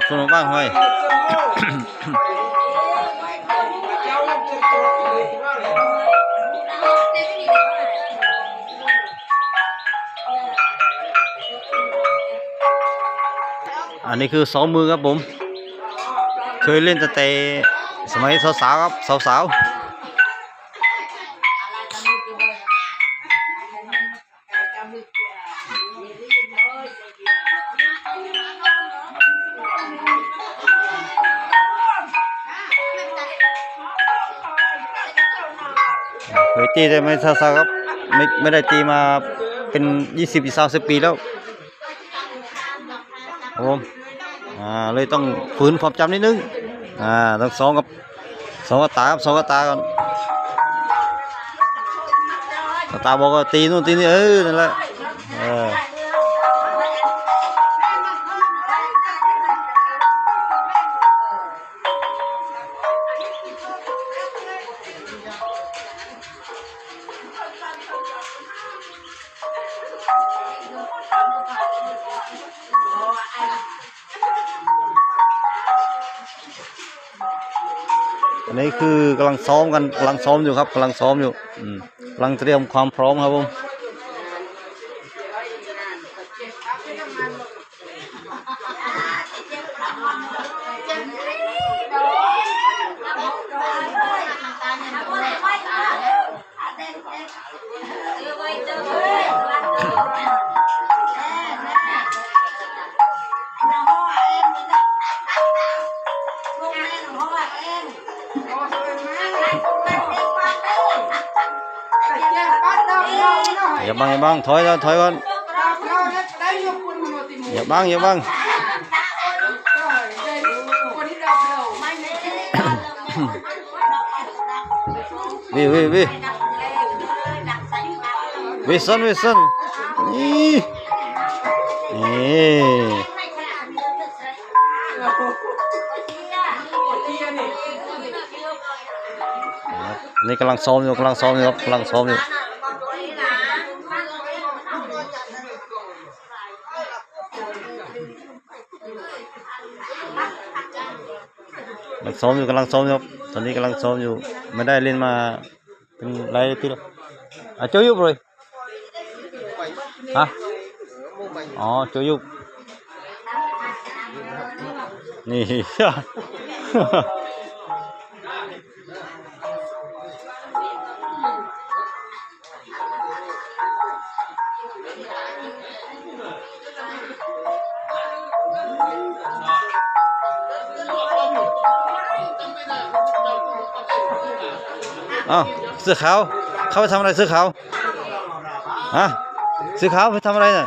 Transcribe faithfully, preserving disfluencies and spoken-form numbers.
คนบ้างห้อย อันนี้คือซ้อมมือครับผม เคยเล่นตั้งแต่สมัยสาวๆครับ สาวๆ เคยตีแต่ไม่ซาซาครับ ไม่ไม่ได้ตีมาเป็นยี่สิบสามสิบปีแล้วครับผม อ่า เลยต้องฝืนความจำนิดนึง อ่า ต้องซ้อมกับ สองกระตาครับ สองกระตาก่อน กระตาบอกว่าตีนู่นตีนี่ เออ นั่นแหละ เออ อันนี้คือกำลังซ้อมกัน กำลังซ้อมอยู่ครับ กำลังซ้อมอยู่ อืม กำลังเตรียมความพร้อมครับผม อย่าบัง อย่าบัง ถอยก่อน ถอยก่อน อย่าบัง อย่าบัง วิว วิว วิว วิสัน วิสัน นี่ นี่ นี่กำลังซ้อมอยู่ กำลังซ้อมอยู่ครับ กำลังซ้อมอยู่ กำลังซ้อมอยู่ กำลังซ้อมอยู่ครับ ตอนนี้กำลังซ้อมอยู่ ไม่ได้เล่นมาเป็นหลายอาทิตย์แล้ว อ่ะ โจยุบเลย ฮะ อ๋อ โจยุบ นี่ อ้าว เสื้อขาว เข้าไปทำอะไรเสื้อขาว ฮะ เสื้อขาวไปทำอะไรน่ะ